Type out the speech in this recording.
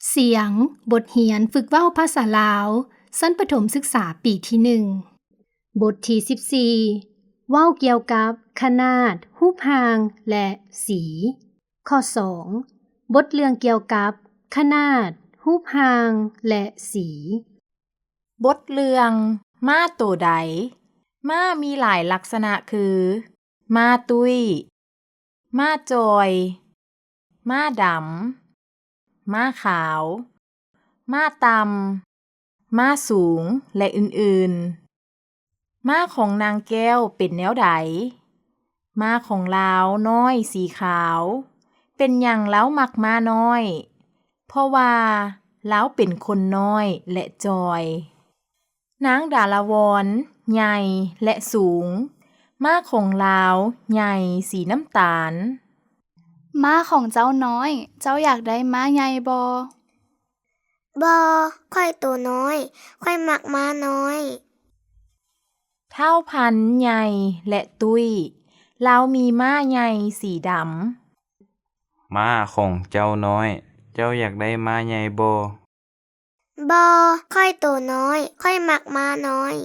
ສຽງ ບົດຮຽນຝຶກເວົ້າພາສາລາວ ຊັ້ນປະຖົມສຶກສາປີທີໜຶ່ງ. ບົດທີສິບສີ່ ເວົ້າກ່ຽວກັບຂະໜາດ, ຮູບຮ່າງ ແລະ ສີ. ຂໍ້ສອງ ບົດເລື່ອງກ່ຽວກັບຂະໜາດ, ຮູບຮ່າງ ແລະ ສີ. ບົດເລື່ອງ ມ້າໂຕໃດ? ມ້າມີຫຼາຍລັກສະນະຄື ມ້າຕຸ້ຍ, ມ້າຈ່ອຍ, ມ້າດຳ, ມ້າຂາວ, ມ້າຕ່ຳ, ມ້າສູງ ແລະ ອື່ນໆ. ມ້າຂອງນາງແກ້ວເປັນແນວໃດ? ມ້າຂອງລາວນ້ອຍສີຂາວ. ເປັນຫຍັງລາວມັກມ້ານ້ອຍ? ເພາະວ່າລາວເປັນຄົນນ້ອຍ ແລະ ຈ່ອຍ. ນາງດາລະວອນ ໃຫຍ່ ແລະ ສູງ. ມ້າຂອງລາວໃຫຍ່ສີນ້ຳຕານ. ມ້າຂອງເຈົ້ານ້ອຍ, ເຈົ້າຢາກໄດ້ມ້າໃຫຍ່ບໍ່? ບໍ່, ຂ້ອຍໂຕນ້ອຍ, ຂ້ອຍມັກມ້ານ້ອຍ. ທ້າວພັນ ໃຫຍ່ ແລະ ຕຸ້ຍ. ລາວມີມ້າໃຫຍ່ສີດຳ. ມ້າຂອງເຈົ້ານ້ອຍ, ເຈົ້າຢາກໄດ້ມ້າໃຫຍ່ບໍ່? ບໍ່, ຂ້ອຍໂຕນ້ອຍ, ຂ້ອຍມັກມ້ານ້ອຍ.